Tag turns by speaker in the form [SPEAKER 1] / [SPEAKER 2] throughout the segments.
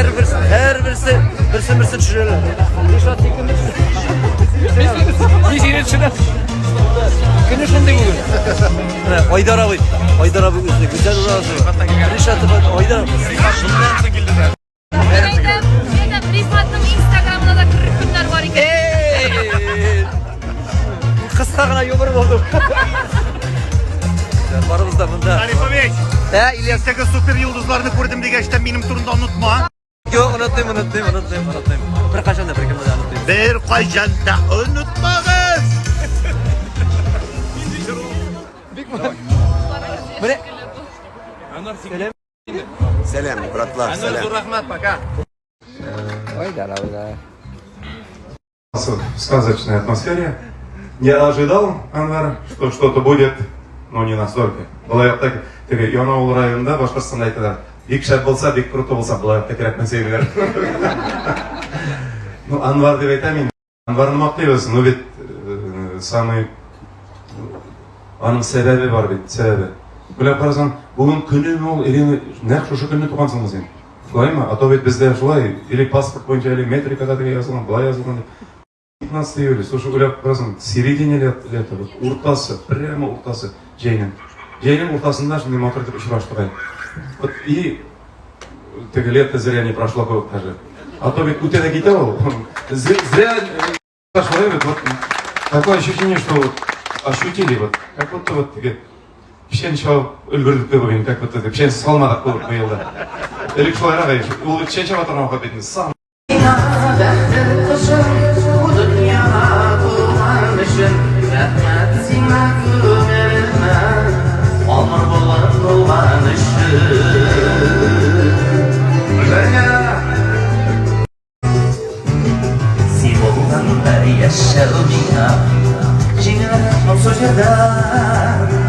[SPEAKER 1] Һәрберсе, һәрберсе берсен-берсе төшерәләр. Ришат, син кемне
[SPEAKER 2] Мин сине төшерәм.
[SPEAKER 1] Көне шундый бүген. Менә Айдар абый, Айдар абый үзе гүзәл уразы. Ришат, Айдар.
[SPEAKER 3] Әйтәм, Рифатның инстаграмына да керер көннәр бар икән.
[SPEAKER 1] Кыска гына юмор булды. Барыбыз да монда.
[SPEAKER 4] Арифович,
[SPEAKER 1] Ә, Ильяс.
[SPEAKER 4] теге супер йолдызларны күрдем дигәч тә минем турында онытма.
[SPEAKER 1] Юк, онытмыйм, онытмыйм, онытмыйм, онытмыйм. Бер кайчан да, бер кемне дә онытмыйм.
[SPEAKER 4] Бер кайчан да онытмагыз.
[SPEAKER 1] Менә
[SPEAKER 2] Сәлам.
[SPEAKER 5] Сәлам, братлар, сәлам.
[SPEAKER 2] Рәхмәт, пока.
[SPEAKER 1] Айдар абый.
[SPEAKER 6] В сказочной атмосфере. Не ожидал, Анвар, что что-то будет, но не настолько. Болай якта теге Янаул районында Башкортстанда әйтәләр. Бик шәп булса, бик круто булса, болай якта кирәкмәс әйберләр. Ну, Анвар дип әйтәм инде. Анварны мактыйбыз, но бит самый аның сәбәбе бар бит, сәбәбе. Уйлап карасаң, бүген көнеме ул, или нәкъ шушы көнне тугансыңмы син? Шулаймы? А то бит бездә шулай, или паспорт буенча, или метрикада теге язылган, былай язылган дип. 15 июля, слушай, уйлап карасаң, середине лет, лета, вот уртасы, прямо уртасы җәйнең. Җәйнең уртасында шундый матур итеп очраштык әле. Вот и теге лето зря не прошло кебек даже. А то бит үтә дә китә ул. Зря, зря шулай бит, вот такое ощущение, что вот ощутили, вот, как будто вот теге печән чабып өлгердек кебек инде, как будто печәнсез калмадык кебек быел да. Элек шулайрак иде, ул печән чаба торган вакыт бит инде, сам
[SPEAKER 7] Син булганда яшәү миңа Җиңелрәк моңсу җырда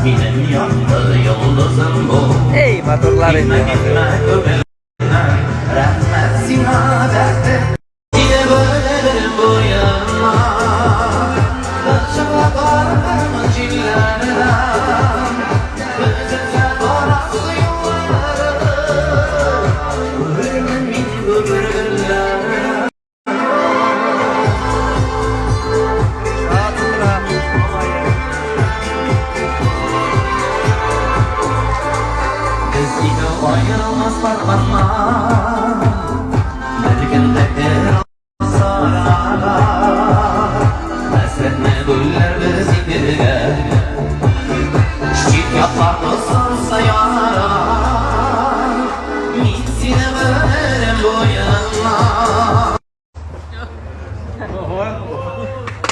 [SPEAKER 7] Минем якты йолдызым бул.
[SPEAKER 1] Эй, матурлар инде.
[SPEAKER 7] Китмә күңелемнән. Рәхмәт сиңа, бәхтем. Сине гомерем буена Кочаклап барырмын җилләрдән. Өзелсә барасы юлларым. Күрермен мин гомер гөлләрен. Без икәү аерылмас пар каннар. Бер көндә кер сарага. Хәсрәтне бүләрбез икегә. Чит ятларны сарса яра. Мин сине гомерем буена.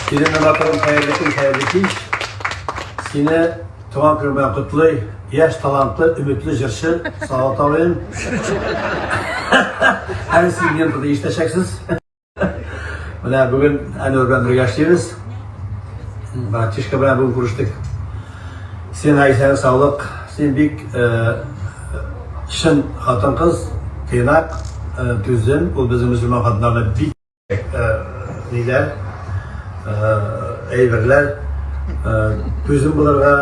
[SPEAKER 8] Синең матурым, хәерле көн, хәерле кич. Сине туган көнең белән котлый. Яшь, талантлы, өметле җырчы Салават абыем. Әле син лентада ишетәчәксез. Менә бүген Әнвәр белән бергә эшлибез. Братишка белән бүген күрештек. Сиңа исәнлек, саулык. Син бик чын хатын-кыз, тыйнак, түзем. Ул безнең мөселман хатыннарына бик ниләр, әйберләр. Түзем булырга,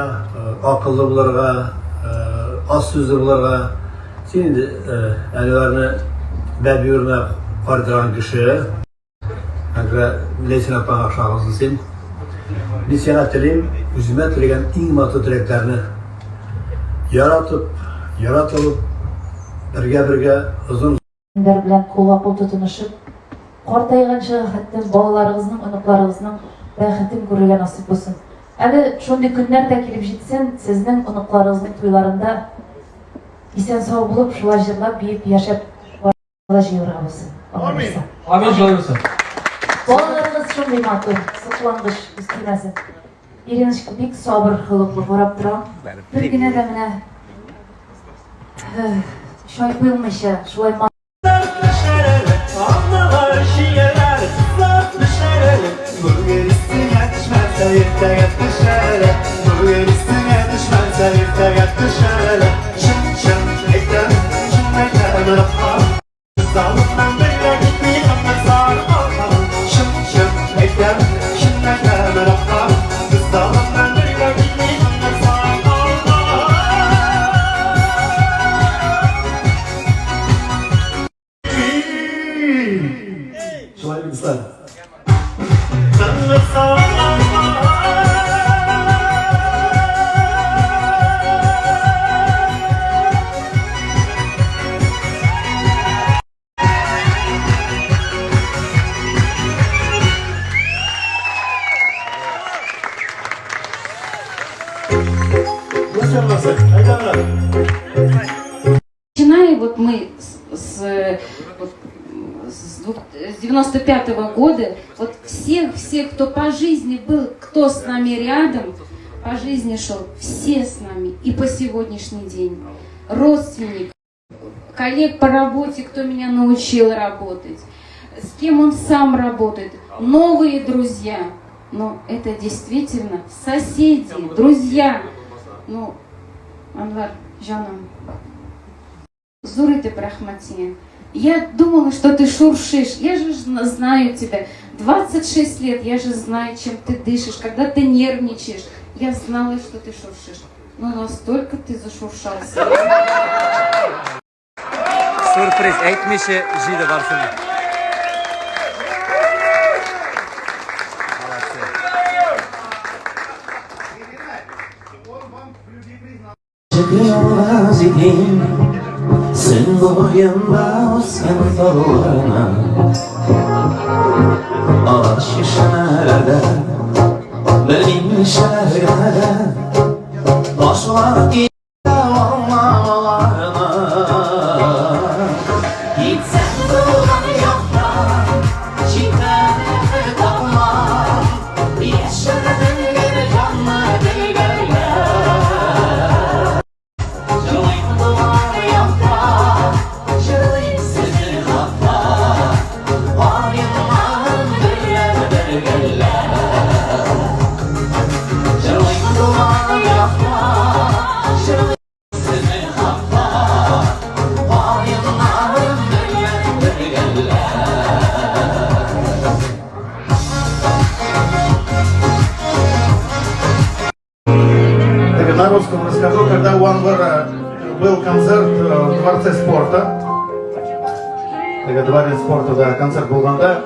[SPEAKER 8] акыллы булырга, аз сүзле булырга. Син инде Әнвәрне бәби урынына карый торган кеше. Әгәр Ләйсән апаңа охшагансың син. Мин сиңа телим, үземә теләгән иң матур теләкләрне. Яратып, яратылып, бергә-бергә озын
[SPEAKER 9] Әнвәр белән кулга-кул тотынышып, картайганчыга хәтле балаларыгызның, оныкларыгызның бәхетен күрергә насыйп булсын. Әле шундый көннәр дә килеп җитсен, сезнең оныкларыгызның туйларында исән-сау булып, шулай җырлап, биеп, яшәп бала җыелырга булсын. Алла бирса.
[SPEAKER 2] Амин, шулай булсын.
[SPEAKER 9] Балаларыгыз шундый матур, соклангыч, күз тимәсен. Ириночка бик сабыр холыклы, карап торам. Бер генә дә менә чайпылмыйча, шулай
[SPEAKER 8] Шулай бит, дуслар.
[SPEAKER 3] Начиная вот мы вот, с 95-го года, вот всех, кто по жизни был, кто с нами рядом, по жизни шел, все с нами и по сегодняшний день. Родственник, коллег по работе, кто меня научил работать, с кем он сам работает, новые друзья. Но это действительно соседи, друзья. Ну, Анвар, җаным, зур итеп рәхмәт сиңа. Я думала, что ты шуршишь. Я же знаю тебя. 26 лет, я же знаю, чем ты дышишь, когда ты нервничаешь. Я знала, что ты шуршишь. Но настолько ты зашуршался.
[SPEAKER 1] Сюрприз, әйтмичә җыйды барысын. Молодцы.
[SPEAKER 7] Ялгыз идем Сөн буенда үскән талларны Алар чишмәләрдә Белмим нишләргә Ташлап китә алмам аларны Китсәм туган якка Читтә тапмам Яшердем гел җанны дилбәргә Җырлыйм туган якта, җырлыйм сезнең хакта. Каеннарым гөлләр бергәләп. Җырлыйм туган якта, җырлыйм сезнең хакта. Каеннарым гөлләр бергәләп.
[SPEAKER 8] Так, на русском расскажу, когда у Анвара был концерт в Дворце спорта, так, Дворец спорта, да, концерт был да,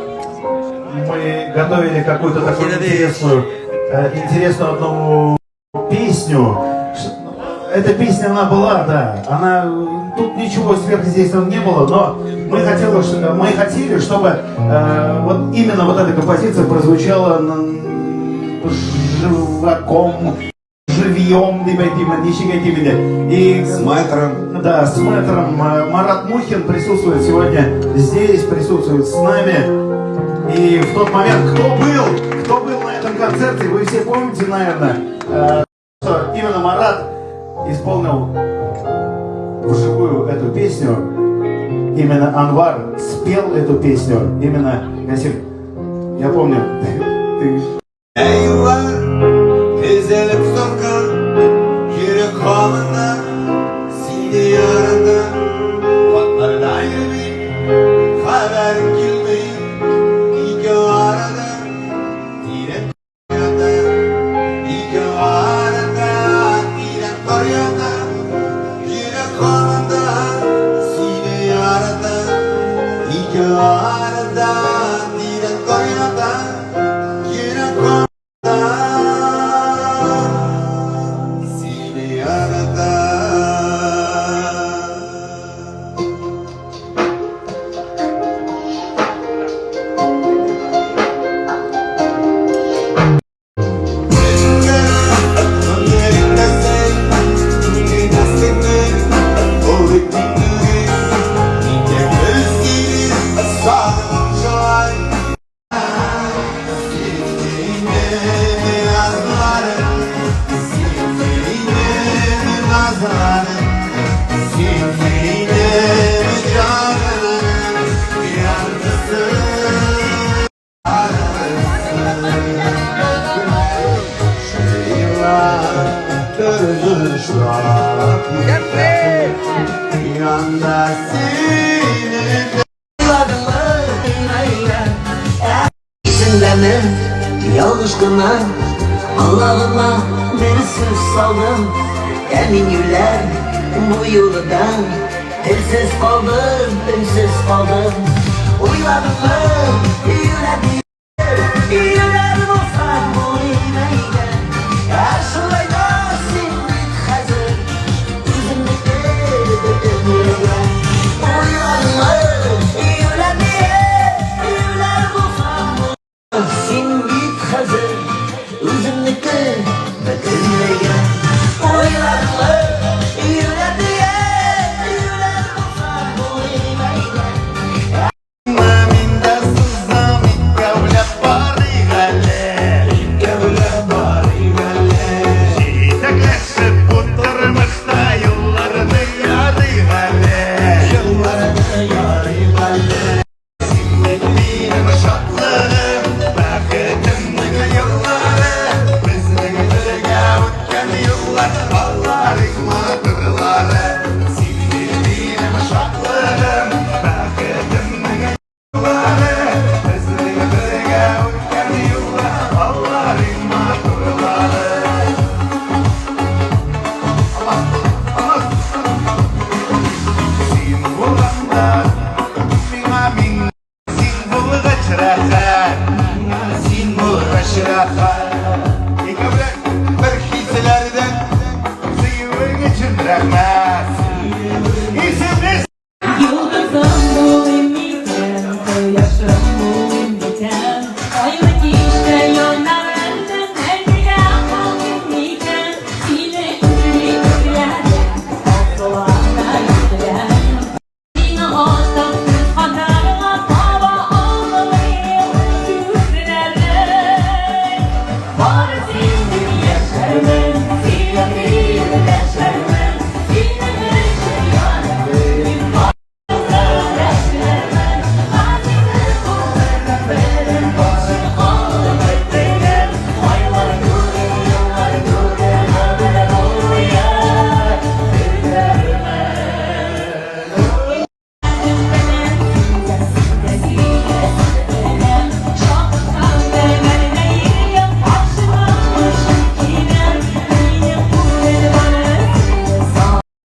[SPEAKER 8] мы готовили какую-то такую интересную одну песню. Эта песня, она была, да, она, тут ничего сверхъестественного не было, но мы хотели, чтобы вот именно вот эта композиция прозвучала живаком, живьем, дип әйтим, ничек әйтим инде. И
[SPEAKER 5] С мэтром.
[SPEAKER 8] Да, с мэтром Марат Мухин присутствует сегодня здесь, присутствует с нами. И в тот момент, кто был на этом концерте, вы все помните, наверное, что именно Марат исполнил вживую эту песню. Именно Анвар спел эту песню. Именно, Гасим, я помню, ты
[SPEAKER 5] Юллар тезелеп саткан йөрәк һаман сине ярата Хатларда йөрми хәбәр килми Ике арада тирән ята Ике арада тирән кар ята Йөрәк һаман сине ярата Ике арада тирән кар ята Йөрәк һаман сине ярата. Yanda seni
[SPEAKER 7] Исеңдәме, ялгыш кына Колагыңа бер сүз салдым. Ә мин юләр бу юлы да Телсез калдым, өнсез калдым. Уйладыңмы? Юләр.